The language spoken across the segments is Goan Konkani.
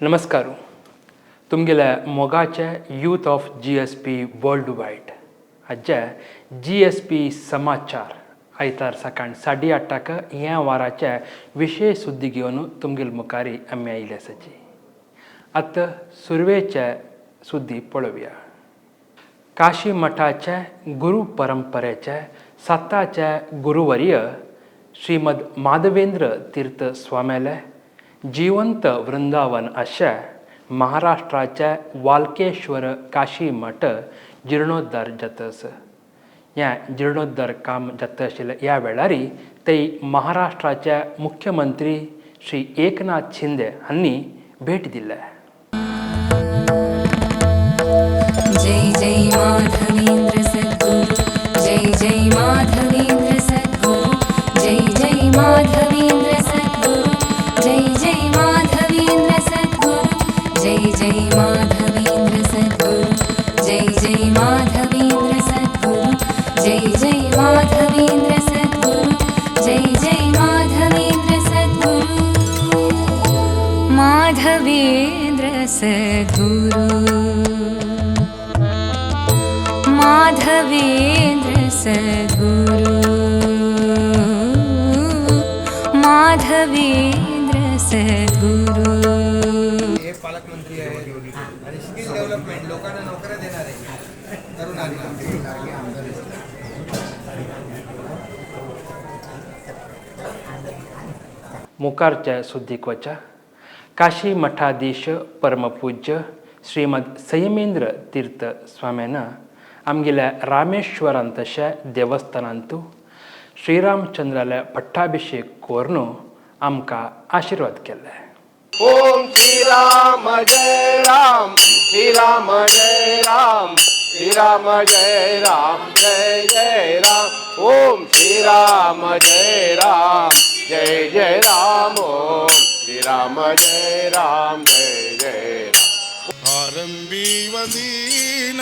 नमस्कार. तुमगेल्या मोगाचे youth of GSP world wide हाजे जीएसपी समाचार आयतार सकाळ 8:30 ह्या वाराचे विशेष सुद्दी घेवन तुमगेल मुखारी आमी आयिल्ले आसाची. आतां सुरवेचे सुद्दी पळोवया. काशी मठाचे गुरू परंपरेचे सत्ताचे गुरुवर्य श्रीमद माधवेंद्र तीर्थ स्वाम्याले जिवंत वृंदावन अशें महाराष्ट्राचे वालकेश्वर काशी मठ जिर्णोद्धार जाता आसा. ह्या जिर्णोद्धार काम जाता आशिल्लें ह्या वेळार ते महाराष्ट्राचे मुख्यमंत्री श्री एकनाथ शिंदे हांणी भेट दिल्ले. जय जय माधवेंद्र सद्गुरु, जय जय माधवेंद्र सद्गुरु, जय जय माधवेंद्र सद्गुरु, जय जय माधवेंद्र सद्गुरु, जय जय माधवेंद्र सद्गुरु, जय जय माधवेंद्र सद्गुरु, जय जय माधवेंद्र सद्गुरु, जय जय माधवेंद्र सद्गुरु, माधवेंद्र सद्गुरु, माधवेंद्र सद्गुरु, माधवेंद्र सद्गुरु. हे पालकमंत्री आहे आणि स्किल डेव्हलपमेंट, लोकांना नोकऱ्या देणार आहे, तरुणांना. मुखारच्या सुद्दीक वचा. काशी मठाधीश परमपूज्य श्रीमद संयमेंद्र तीर्थ स्वाम्यान आमगेल्या रामेश्वरांत तशें देवस्थानांतू श्रीरामचंद्राल्या पट्टाभिशेक करून आमकां आशिर्वाद केले. ओम श्री राम जय राम, श्री राम जय राम, श्री राम जय राम, जय जय राम. ओम श्री राम जय राम, जय जय राम. ओम श्री राम जय राम, जय जय राम. आरंभी वंदीन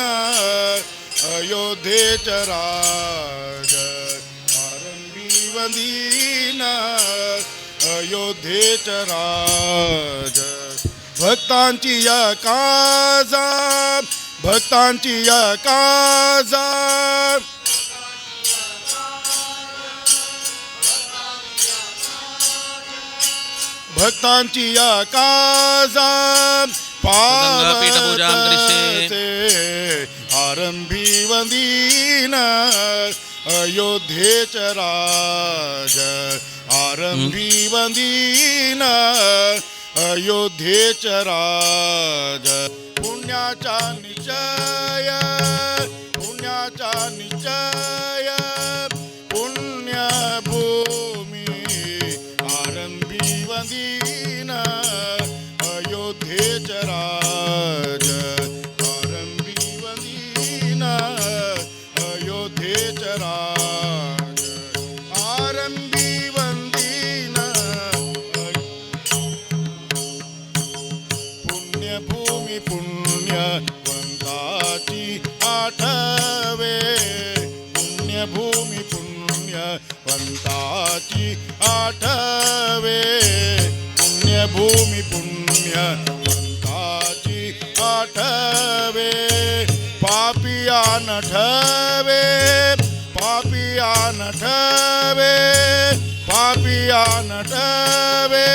अयोध्येच राज, आरंभी वंदीन अयोध्येच राज. भक्तांची या काजा, भक्तांची या काजा, भक्तांची या काजा गंगापीठपूजां करिष्ये. पावतसे. आरंभी वंदीन अयोध्येच राज, आरंभी वंदीन अयोध्येच राज. पुण्याचा निश्चय, पुण्याचा निश्चय, पुण्यभूमी. आरंभी वंदीन अयोध्येच राज, आरंभी वंदीन अयोध्येच राज. आरंभी वंदीन पुण्यभूमी, पुण्यवंताची आठवे. पुण्यभूमी, पुण्यवंताची आठवे. पुण्यभूमी, पुण्यवंताची आठवे. पापिया नठवे, पापिया नठवे, पापिया नठवे,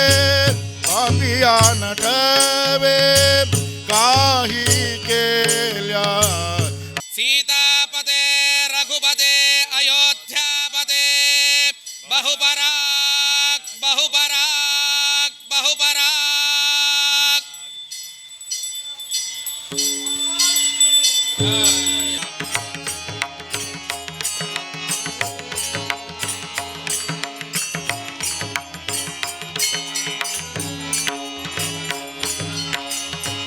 पापिया नठवे. काही केल्या सीतापते रघुपते अयोध्यापते, बहुपराक बहुपराक बहुपराक.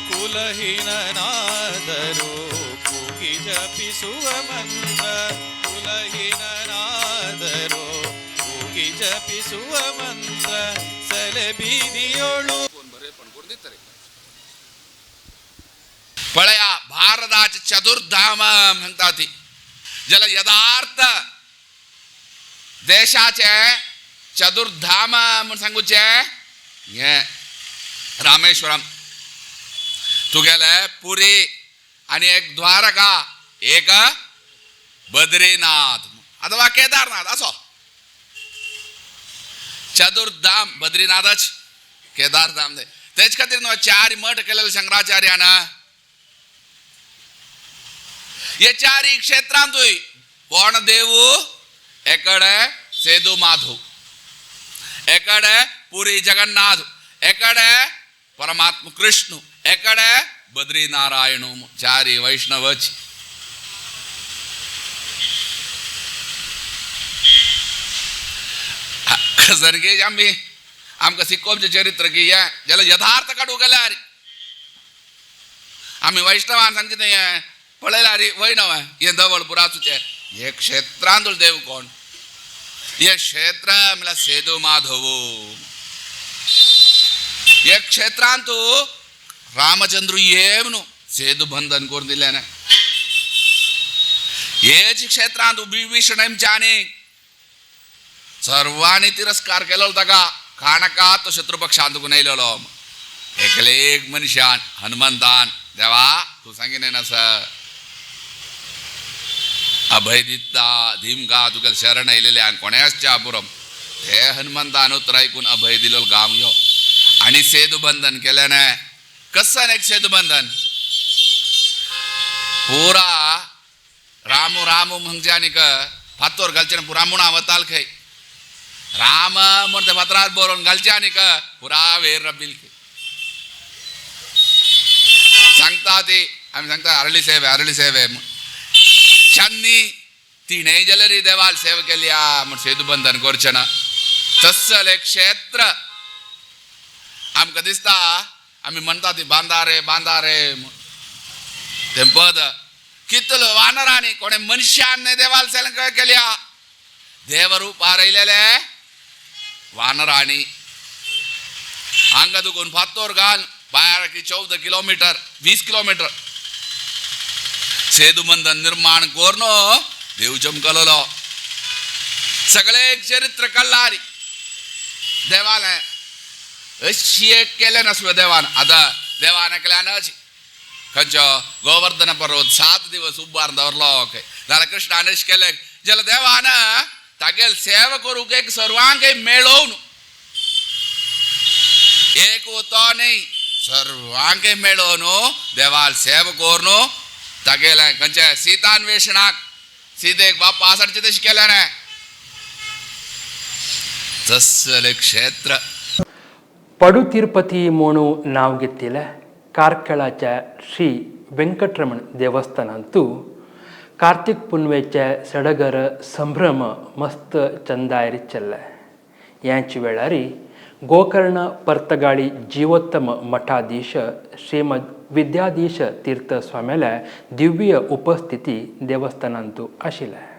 ಕುಲಹೀನ ನಾದರು ಕೂಗಿ ಜಪಿಸುವ ಮಂತ್ರ, ಕುಲಹೀನನಾದರು ಕೂಗಿ ಜಪಿಸುವ ಮಂತ್ರ, ಸಲೆ ಬೀದಿಯೋಳು. पळया, भारताचे चतुर्धाम म्हणतात ती, ज्याला यथार्थ देशाचे चतुर्धाम म्हणून सांगूचे हे रामेश्वरम. तुगेले पुरी आनी एक द्वारका, एक बद्रीनाथ अथवा केदारनाथ असो चतुर्धाम. बद्रीनाथच केदारधाम तेच खातीर न्हू चार मठ केलेले शंकराचार्यान. हे चारी क्षेत्रांतूय कोण देवू? एकडे सेतु माधव, एकडे पुरी जगन्नाथ, एकडे परमात्म कृष्ण, एकडे बद्री नारायण. चारी वैष्णवच. सारखे आमी आमकां सिक्कोमचें चरित्र की हें जाल्यार यथार्थ काडूंक गेल्यार आमी वैष्णवान सांगचें न्हय, हें पळयल्यार वैणव हें धवळ पुराचें हे क्षेत्रांत देव कोण? हे क्षेत्र म्हणल्यार सेतु माधव. हे क्षेत्रांत रामचंद्र येवन सेतु बंधन करून दिलें. हेच क्षेत्रांत विभीषण आमच्यानी सर्वांनी तिरस्कार केलो ताका, काणका तो शत्रुपक्षांत येयलेलो. एकले एक मनशान हनुमंतान देवा तूं सांगिना सर अभय दिता धीमगा तुका शरण येयलेले आनी कोणेच पुरम. हे हनुमंतान उतर आयकून अभय दिलो गांव यो आनी सेतु बंधन केलें न्हय. कसं एक सेतु बंधन पुरा रामू रामू म्हणजे आनीक फातोर घालचे पुरा मुणा वताल खंय राम म्हण ते फातरार बरोवन घालचे आनीक पुरा वेर रबील खंय सांगता ती. आमी सांगता अरळी सेवे अरळी सेवे चन्नी तिणें जाल्यार देवाल सेवा केल्या म्हण सेतु बंधन करचें ना. तस्सले क्षेत्र आमकां दिसता आमी म्हणटा ती बांदा रे बांदा रे तें पद कितलो वानरांनी कोणे मनशान न्हय देवाल सेवा केल्या. देवरूपार येयलेले वानरांनी हांगा दुखून फातोर घाल बायर 14 किलोमीटर 20 किलोमीटर सेतु बंधन निर्माण करून देव चमकलो. सगळे एक चरित्र कल्लारी देवालय अशी एक केलें नासलें देवान. आतां देवान एकल्यानच खंयचो गोवर्धन पर्वत 7 दिवस उबार दवरलो खंय जाल्यार कृष्णान अशें केलें जाल्यार देवान तागेल सेवा करूंक एक सर्वांक मेळोवन एक तो न्ही सर्वांक मेळोवन देवाल सेवा करून तागेलें खंयचे सीतान्वेषणाक सीतेक बाप्पा आसाडचें तशें केलें न्हय. तसलें क्षेत्र. पडू तिरुपती म्हणू नांव घेतिल्लें कार्कळाच्या श्री वेंकटरमण देवस्थानांतू कार्तिक पुनवेचे सडगर संभ्रम मस्त चंदायरी चल्ले. ह्याच वेळारी गोकर्ण पर्तगाळी जीवोत्तम मठाधीश श्रीमद विद्याधीश तीर्थ स्वाम्याल्या दिव्य उपस्थिती देवस्थानांतू आशिल्लें.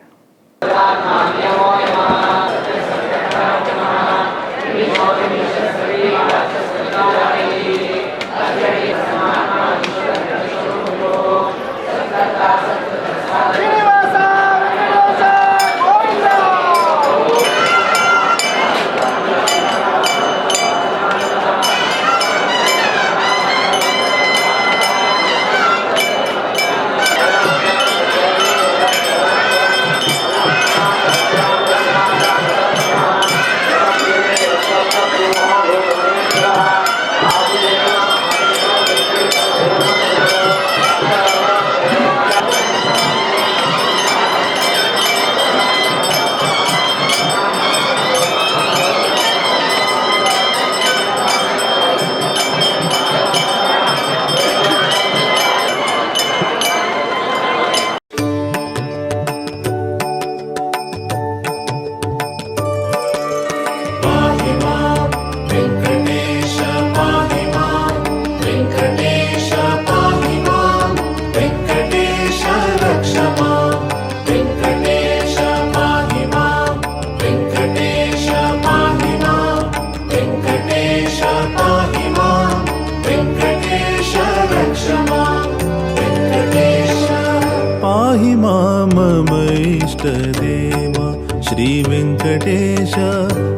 श्री वेंकटेश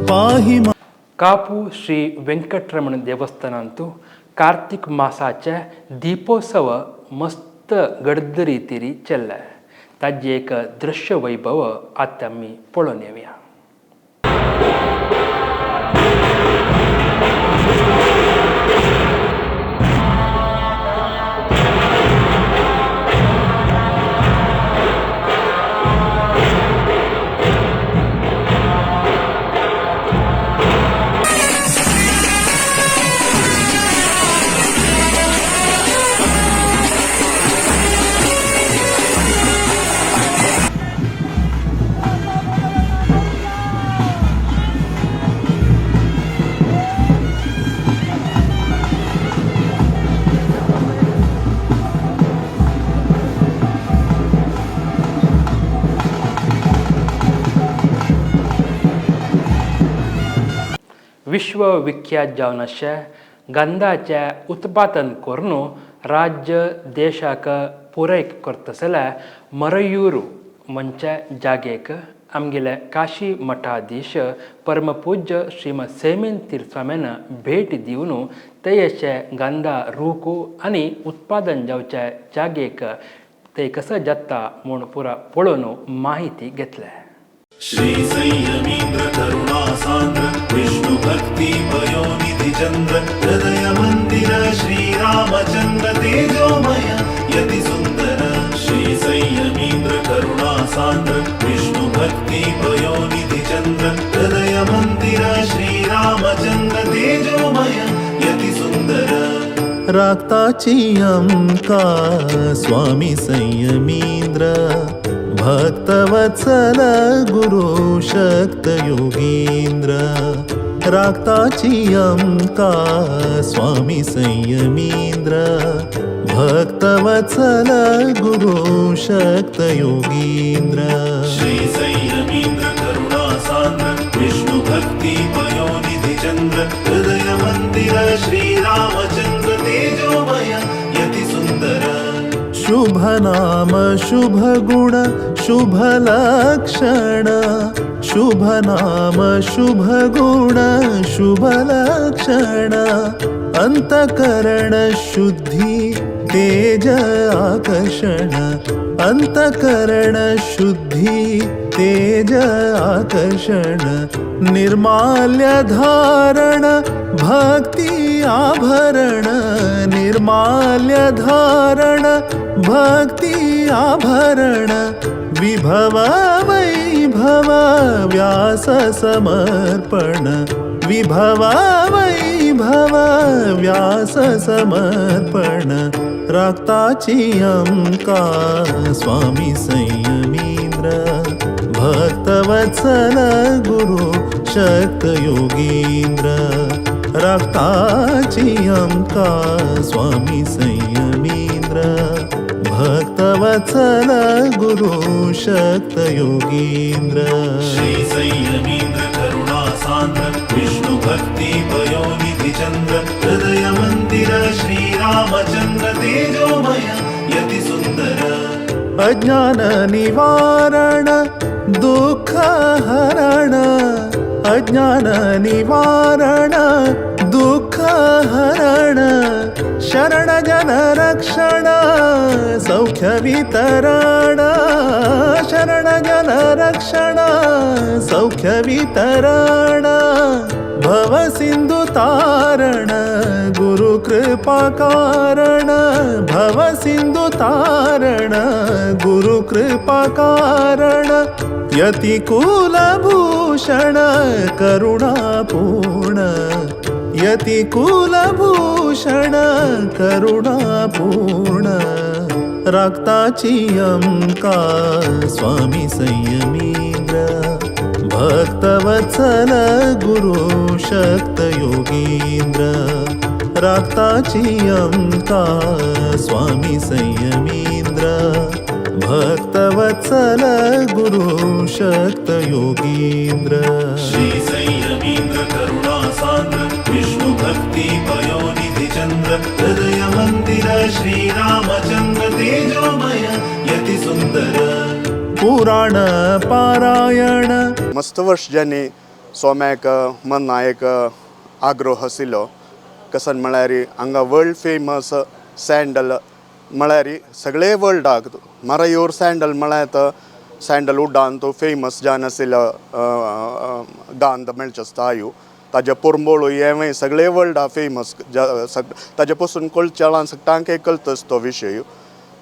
पाहि. ಕಾಪು ಶ್ರೀ ವೆಂಕಟರಮಣ ದೇವಸ್ಥಾನಂತೂ कार्तिक मासाचे दीपोत्सव मस्त गडद रितीरी चल्ले. ताजें एक दृश्य वैभव आतां आमी पळोवन येवया. विश्वविख्यात जावन आसचें गंधाचें उत्पादन करून राज्य देशाक पुरय करता जाल्यार मरयूर म्हणचे जागेक आमगेले काशी मठाधीश परमपूज्य श्रीमद सेमीन तीर्थस्वाम्यान भेट दिवन ते गंधा रूख आनी उत्पादन जावचे जागेक ते कसं जाता म्हूण पुरा पळोवन माहिती घेतले. श्री संयमींद्र करुणा सांद्र विष्णु भक्ति पयोनिधि चंद्र हृदय मंदिर श्री रामचंद्र तेजोमय यति सुंदर. श्री संयमींद्र करुणा सांद्र विष्णु भक्ति पयोनिधि चंद्र हृदय मंदिर श्री रामचंद्र तेजोमय यति सुंदर. राक्ताची अमका स्वामी संयमींद्र भक्तवत्सल गुरु शक्त योगींद्र. राक्ताची अमका स्वामी संयमींद्र भक्तवत्सल गुरु शक्त योगींद्र. श्री संयमींद्र करुणा सांद्र विष्णु भक्ति पयोनिधि चंद्र हृदय मंदिर श्री रामचंद्र तेजोमय यति सुंदर. शुभ नाम शुभ गुण शुभ लक्षण शुभ नाम शुभ गुण शुभ लक्षण अंतकरण शुद्धि तेज आकर्षण अंतकरण शुद्धि तेज आकर्षण निर्माल्य धारण भक्ति आभरण निर्माल्य धारण भक्ति आभरण विभव वैभव व्यास समर्पण विभव वैभव व्यास समर्पण. राक्ताची अमका स्वामी संयमींद्र भक्तवत्सल गुरु शक्त योगींद्र. राक्ताची अमका स्वामी संयमींद्र भक्तवत्सल गुरु शक्त योगींद्र. श्री संयमींद्र करुणा सांद्र विष्णु भक्ति पयोनिधि चंद्र हृदय मंदिर श्री रामचंद्र तेजोमय यति सुंदर. अज्ञान निवारण दुःख हरण अज्ञान निवारण दुःख हरण शरण जन रक्षण सौख्य वितरण शरण जन रक्षण सौख्य वितरण भव सिंधु तारण गुरु कृपा कारण भव सिंधु तारण गुरु कृपा कारण यति कुलभूषण करुणापूर्ण यति कुलभूषण करुणापूर्ण. राक्ताची अमका स्वामी संयमींद्र भक्तवत्सल गुरु शक्त योगींद्र. राक्ताची अमका स्वामी संयमींद्र भक्तवत्सल गुरु शक्त योगींद्र. श्री संयमींद्र करुणा सांद्र विष्णु भक्ति पयोनिधि चंद्र हृदय मंदिर श्री रामचंद्र तेजोमय यति सुंदर. पुराण पारायण मस्त वर्ष ज्यांनी सोम्याक मना एक आग्रोह आशिल्लो कसन म्हळ्यार हांगा वर्ल्ड फेमस सँडल म्हळ्यार सगळे वर्ल्डाक मरायूर सँडल म्हळ्यार सँडलवुडान तो फेमस जावन आशिल्लो गांध मेळचो आसता आयू ताजे पोरंबोळू हेंवूय सगळे वर्ल्डा फेमस ताजे पसून कळचें सगळ्यांक कळतस तो विशय.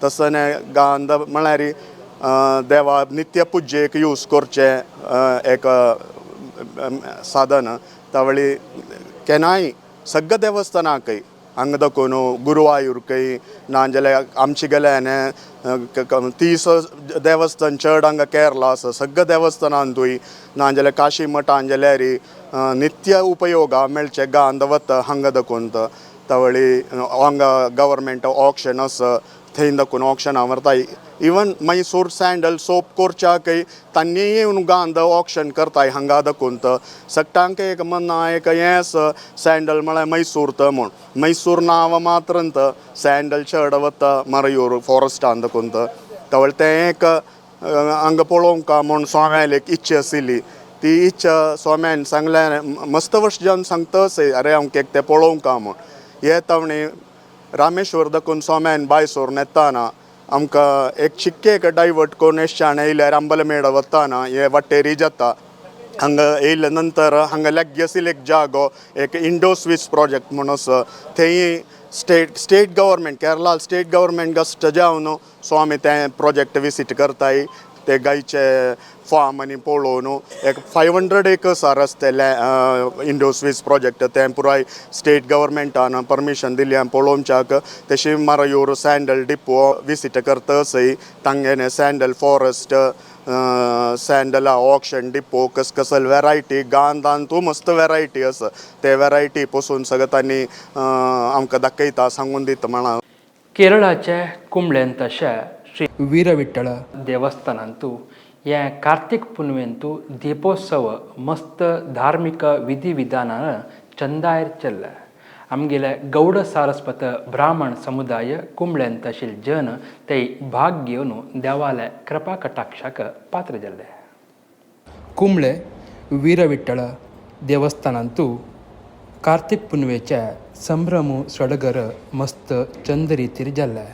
तसो गांध म्हळ्यार देवा नित्य पुजेक यूज करचें एक साधन. तावळी केन्नाय सगळ्या देवस्थानाकय हांगा दाखोवन गुरुवायूरकय नाजाल्यार आमचे गेल्यान 30 देवस्थान चड हांगा केरला आसा सगळ्या देवस्थानांतूय नाजाल्यार काशी मठान जाल्यार नित्य उपयोगा मेळचे गांध वता हांगा दाखोवन. तावळी हांगा गव्हर्मेंट ऑक्शन आसा थंय दाखोवन ऑक्शनां व्हरताय. इवन मैसूर सँडल सोप करच्याकय तांणी येवन गांध ऑक्शन करताय हांगा दाखोवन. सगळ्यांक एक मना एक हें आसा सँडल म्हळ्यार मैसूर त म्हूण मैसूर नांव मात्रंत सँडल चड वता मरयूर फॉरेस्टान दाखोवन. तवळ तें एक हांगा पळोवंक म्हूण स्वाम्याली एक इच्छा आशिल्ली ती इच्छा स्वाम्यान सांगल्या मस्त वर्स जावन सांगता अशें अरे आमकां एक तें पळोवंक म्हूण. हे तावणी रामेश्वर दाखोवन स्वाम्यान बायसोर येताना आमकां एक चिक्केक डायवर्ट करून एशच्यान येयल्यार अंबलमेड वताना हे वाटेरी जाता. हांगा येयल्या नंतर हांगा लागीं आशिल्लो एक जागो एक इंडो स्विस प्रोजेक्ट म्हूण आसा थंय state government Kerala state government gust जावन स्वामी तें प्रोजेक्ट विजीट करताय. ते गायचे फार्म आनी पळोवन एक 500 एकर्स आसतले इंडो स्विस प्रोजेक्ट तें पुराय स्टेट गव्हर्मेंटान परमिशन दिली पळोवच्याक. तशी मरयूर सँडल डिपो विजीट करता असय तांगेले सँडल फॉरेस्ट सँडला ऑक्शन डिपो कस कसल वेरायटी गांधान तूं मस्त वेरायटी आसा ते वेरायटी पसून सगळें तांणी आमकां दाखयता सांगून दिता म्हणा. केरळाचे कुंबळेन तशें श्री वीरविठ्ठल देवस्थानांतू हे कार्तिक पुनवेंतू दीपोत्सव मस्त धार्मिक विधी विधानान चंदायर चल्ला. आमगेले गौड सारस्वत ब्राह्मण समुदाय कुंबळेन तशील जन ते भाग घेवन देवाले कृपा कटाक्षाक पात्र जाल्ले. कुंबळे वीरविठ्ठल देवस्थानांतू कार्तिक पुनवेचे संभ्रम सडगर मस्त चंद रितीर जाल्ले.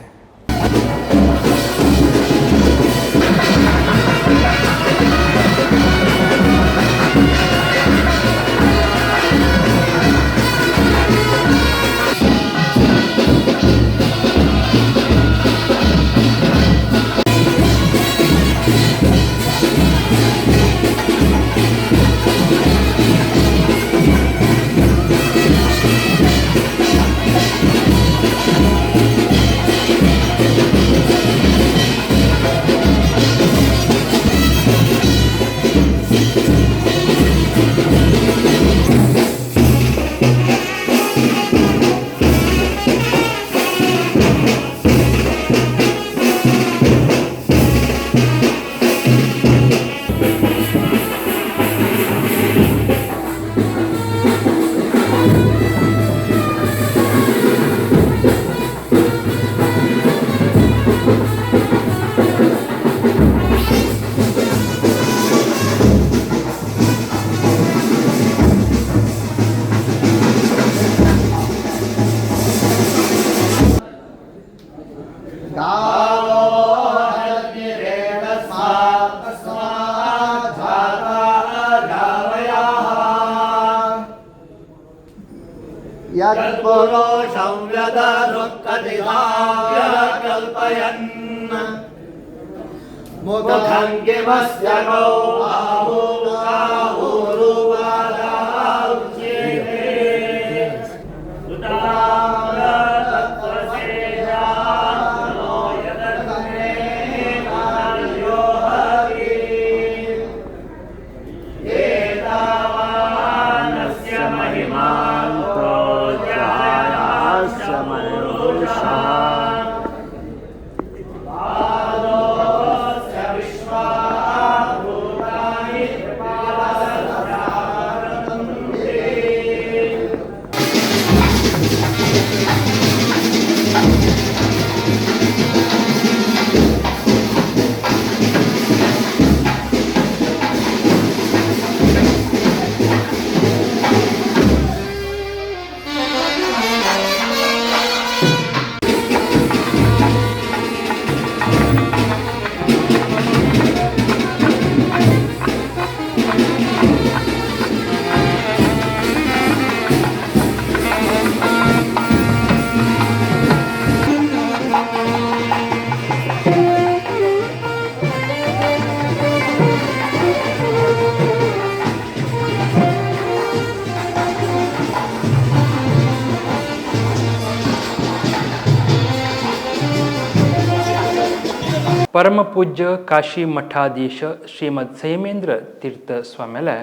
परमपूज्य काशी मठाधीश श्रीमद संयमेंद्र तीर्थ स्वाम्याले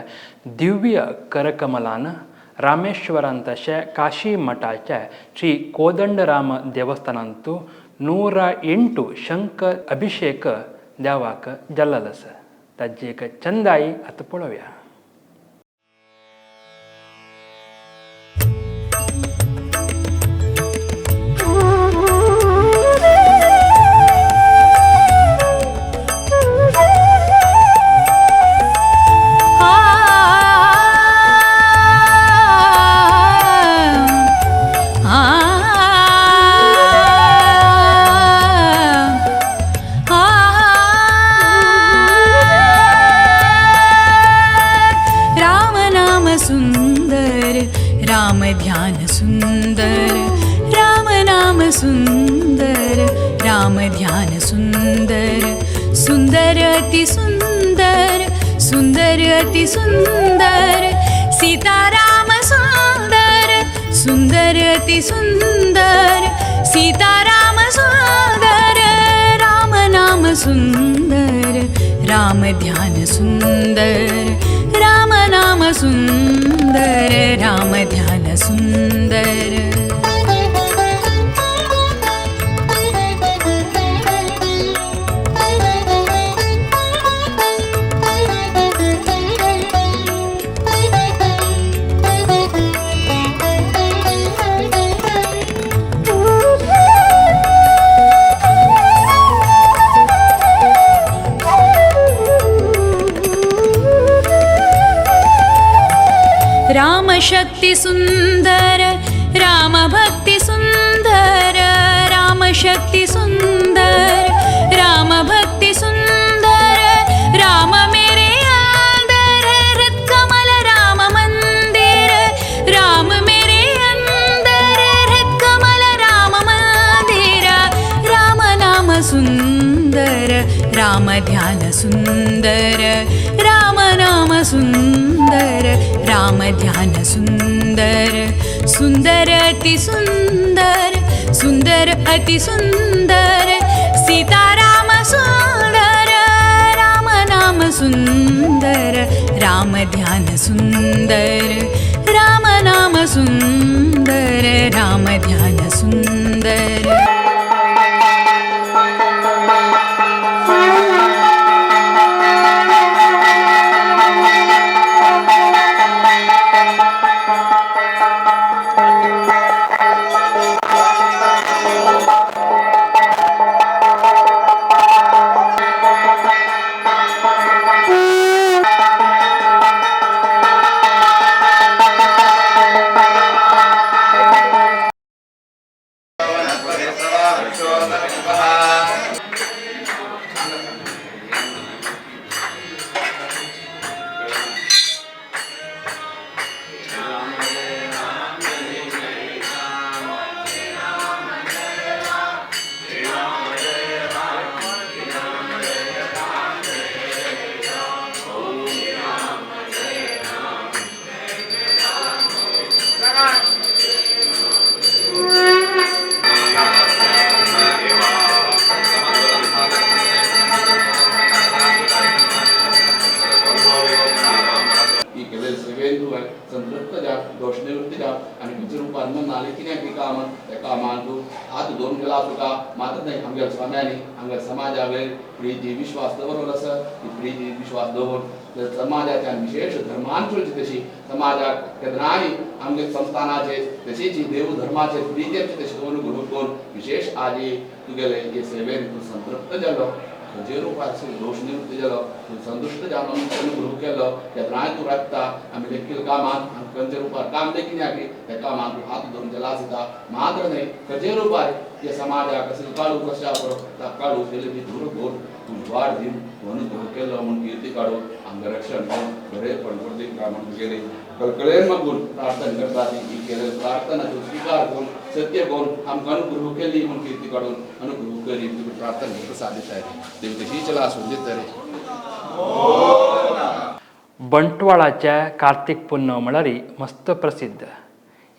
दिव्य करकमलान रामेश्वरांतशे काशी मठाचे श्री कोदंडराम देवस्थानांतु 108 शंख अभिषेक देवाक जाल्लो आसा. ताजी एक चंदाई आतां पळोवया. राम ध्यान सुंदर, राम नाम सुंदर, राम ध्यान सुंदर, सुंदर अति सुंदर, सुंदर अति सुंदर, सीता राम सुंदर, सुंदर अति सुंदर, सीता राम सुंदर, राम नाम सुंदर, राम ध्यान सुंदर, राम नाम सुंदर, राम ध्यान सुंदर। राम शक्ति सुंदर, राम भक्ति सुंदर, राम शक्ति सुंदर, राम भक्ति सुंदर, राम मेरे अंदर हृत कमल राम मंदिर, राम मेरे अंदर हृत कमल राम मंदिर, राम नाम सुंदर, राम ध्यान सुंदर, राम नाम सुंदर, राम ध्यान सुंदर, सुंदर अति सुंदर, सुंदर अति सुंदर, सीता राम सुंदर, राम नाम सुंदर, राम ध्यान सुंदर, राम नाम सुंदर, राम ध्यान सुंदर। प्रीती विश्वास दवरलो आसा ती प्रीती विश्वास दवर समाजाच्या विशेष धर्मांची तशी समाजाक केन्नाय आमगे संस्थानाचे तशीच देव धर्माचे प्रीती तशी अनुग्रह करून विशेष आजी तुगेले हे सेवेन तूं संतृप्त जालो, खंयचे रुपार दोश निवृत्त जालो, तूं संतुश्ट जालो, अनुग्रह केलो. केन्नाय तूं राखता आमी लेखील कामांत खंयच्या रुपार काम देखीन की त्या कामांत तूं हात धरून चला आसता. मात्र न्हय खंयचे रुपार हे समाजाक असेल काडू कशा त्या काडू केले ती दूर गोर उजवाड दिवन अनुग्रह केलो म्हूण किर्ती काडून आमकां रक्षण दिवन बरें पडपडीत म्हणून गेले कळकळेन मागून प्रार्थना करता ही केले प्रार्थना तूं स्विकार करून सत्य करून आमकां अनुग्रह केली म्हूण किर्ती काडून अनुग्रह केली तुका प्रार्थना प्रसाद दिता देव तशी चला आसून दिता रे. बंटवाळाच्या कार्तिक पुन्नव म्हळ्यार मस्त प्रसिद्ध.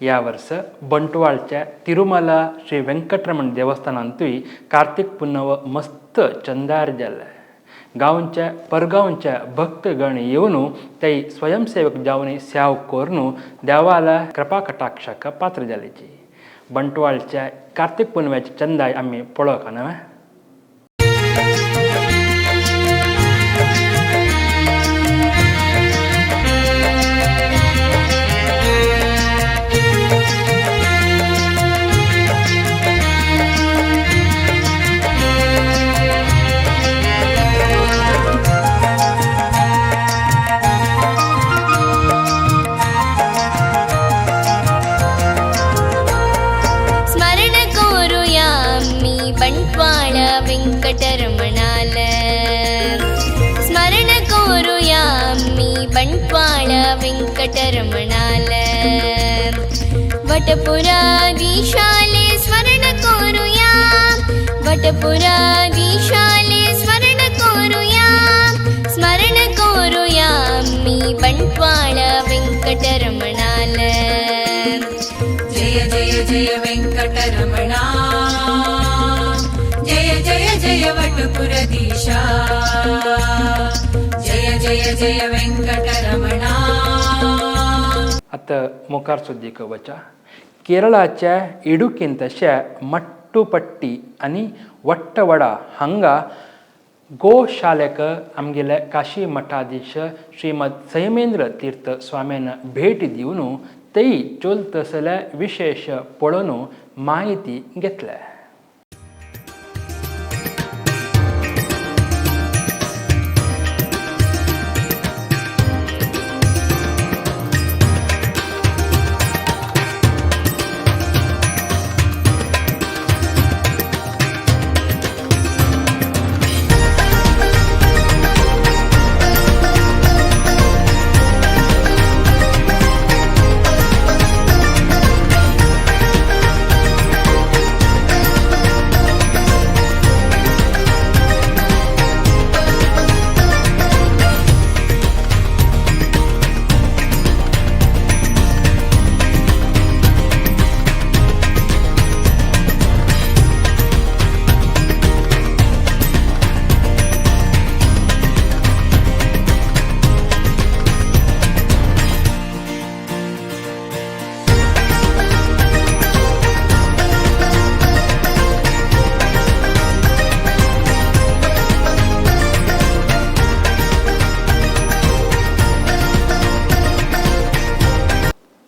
ह्या वर्स बंटवाळच्या तिरुमला श्री वेंकटरमण देवस्थानांतूय कार्तिक पुनव मस्त चंदार जालें. गांवच्या परगांवच्या भक्तगण येवन ते स्वयंसेवक जावन सेव करून देवाला कृपा कटाक्षाक पात्र जालेची. बंटवाळच्या कार्तिक पुनव्याची चंदाय आमी पळोवंक न्हय. स्मरण करूया मी बंटवाळ वेंकटरमणाल, स्मरण करूया मी बंटवाळ वेंकटरमणाल, वटपुराधीशाले स्मरण करूया, वटपुराधीशाले स्मरण करूया, स्मरण करूया मी बंटवाळ वेंकटरमणाल. जय जय जय वेंकटरमणा, जय जय जय वटपुरधीशा, जय जय जय वेंकटरमणा. आतां मुखार सुद्दीक वचा. केरळाच्या इडुकीन तशें मट्टुपट्टी आनी वट्टवडा हांगा गोशालेक आमगेले काशी मठाधीश श्रीमद संयमेंद्र तीर्थ स्वाम्यान भेट दिवन तेय चोलतसले विशेष पळोवन म्हायती घेतले.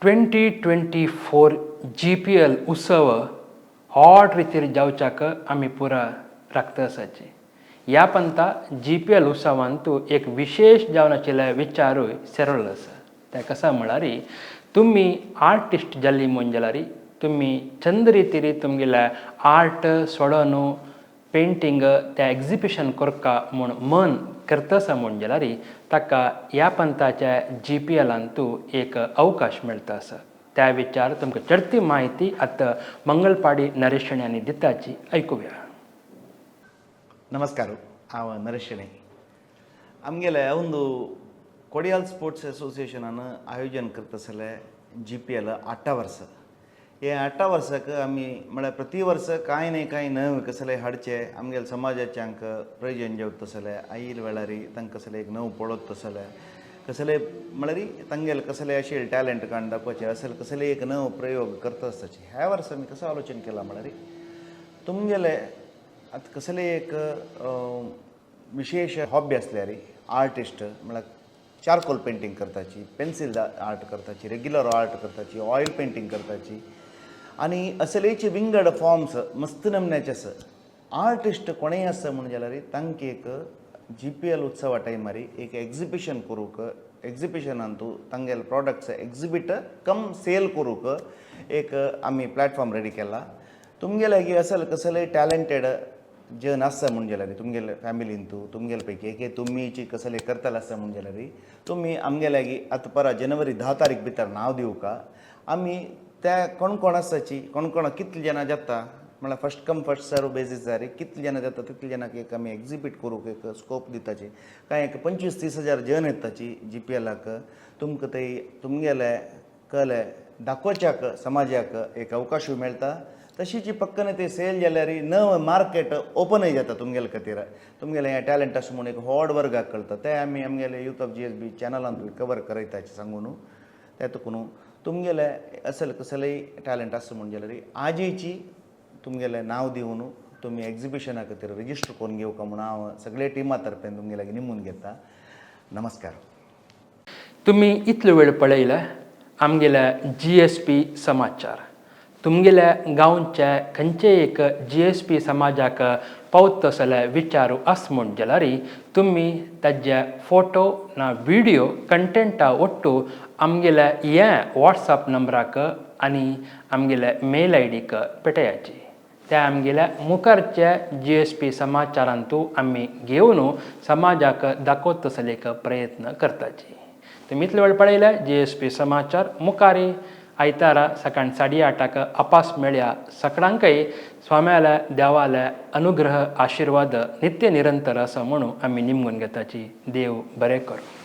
2024 GPL उत्सव हॉट रितीर जावच्याक आमी पुरा राखता आसाची. ह्या पंता GPL उत्सवांतू एक विशेश जावन आशिल्ले विचारूय सरळ आसा. ते कसा म्हळ्यार तुमी आर्टिस्ट जाल्ली म्हूण जाल्यार तुमी चंद रितीर तुमगेले आर्ट सोडोवन पेंटींग त्या एग्जिबिशन करका म्हूण मन करता आसा म्हूण जाल्यार ताका ह्या पंथाच्या GPLांतू एक अवकाश मेळटा आसा. त्या विचार तुमकां चडती म्हायती आतां मंगलपाडी नरेश शणै आनी दिताची आयकुया. नमस्कार, हांव नरेश शणै. आमगेले अंदू कोडियाल स्पोर्ट्स एसोसिएशनान आयोजन करता आसले GPL 8 वर्सां. हे 8 वर्साक आमी म्हळ्यार प्रति वर्स कांय न्हय कांय नवें कसलें हाडचें आमगेले समाजाच्यांक प्रयोजन जेवता आसलें आयिल्ले वेळार तांकां कसलें एक नवो पळोवता आसलें कसले म्हळ्यार तांगेले कसले अशें टॅलंट काडून दाखोवचें असेल कसले एक नवो प्रयोग करता आसताचे. ह्या वर्सा आमी कसो आलोचन केलां म्हळ्यार तुमगेले आतां कसले एक विशेश हॉबी आसल्यार आर्टिस्ट म्हळ्यार चारकोल पेंटींग करताची, पेन्सील आर्ट करताची, रेग्युलर आर्ट करताची, ऑयल पेंटींग करताची आनी असलेचे विंगड फॉर्म्स मस्त नमन्याचे आसा. आर्टिस्ट कोणेय आसा म्हूण जाल्यार तांकां एक GPL उत्सवा टायमार एक एग्जिबिशन करूंक, एग्जिबिशनान तूं तांगेले प्रॉडक्ट्स एग्जिबीट कम सेल करूंक एक आमी प्लॅटफॉर्म रेडी केला. तुमगेले लागीं असल कसले टॅलंटेड जन आसा म्हूण जाल्यार तुमगेले फॅमिलीन तूं तुमगेले पैकी एक तुमीची कसले करतले आसा म्हूण जाल्यार तुमी आमगे लागीं आतां परा जनवरी 10 तारीख भितर नांव दिवका. आमी त्या कोण कोण आसाची कोण कोण कितले जाणां जाता म्हळ्यार first come first serve basis जाल्यार कितले जाणां जाता तितले जाणांक एक आमी एग्जिबीट करूंक एक स्कोप दिताची. कांय एक 25-30 हजार जन येताची GPLाक. तुमकां थंय तुमगेले कले दाखोवच्याक समाजाक एक अवकाशूय मेळटा. तशीच पक्कने ते सेल जाल्यार नव मार्केट ओपनय जाता तुमगेले खातीर. तुमगेलें हें टॅलंट आसा म्हूण एक व्हड वर्गाक कळटा. तें आमी आमगेले यूथ ऑफ GSB चॅनलांतूय कवर करयताचे सांगून ते तुका न्हू तुमगेले असल कसलेय टॅलंट आसा म्हूण जाल्यार आजेची तुमगेलें नांव दिवन तुमी एग्जिबिशना खातीर रजिस्टर करून घेवका म्हूण हांव सगळे टिमा तर्फेन तुमगे लागीं निमून घेता. नमस्कार. तुमी इतलो वेळ पळयले आमगेल्या जीएसपी समाचार. तुमगेल्या गांवच्या खंयचे एक जीएसपी समाजाक पावत तसले विचार आस म्हूण जाल्यार तुमी ताजे फोटो ना व्हिडियो कंटेंटा ಒಟ್ಟು आमगेल्या हे वॉट्सएप नंबराक आनी आमगेल्या मेल आयडीक पेटयाची. त्या आमगेल्या मुखारच्या जीएसपी समाचारांतू आमी घेवन समाजाक दाखोवत तसले एक प्रयत्न करताची. तुमी इतलो वेळ पळयले जीएसपी समाचार. मुखारी आयतारा सकाळ 8:30 अपास मेळ्या. सगळ्यांकय स्वाम्याल्या देवाल्या अनुग्रह आशीर्वाद नित्य निरंतर आसा म्हणून आमी निमगून घेताची. देव बरें करूं.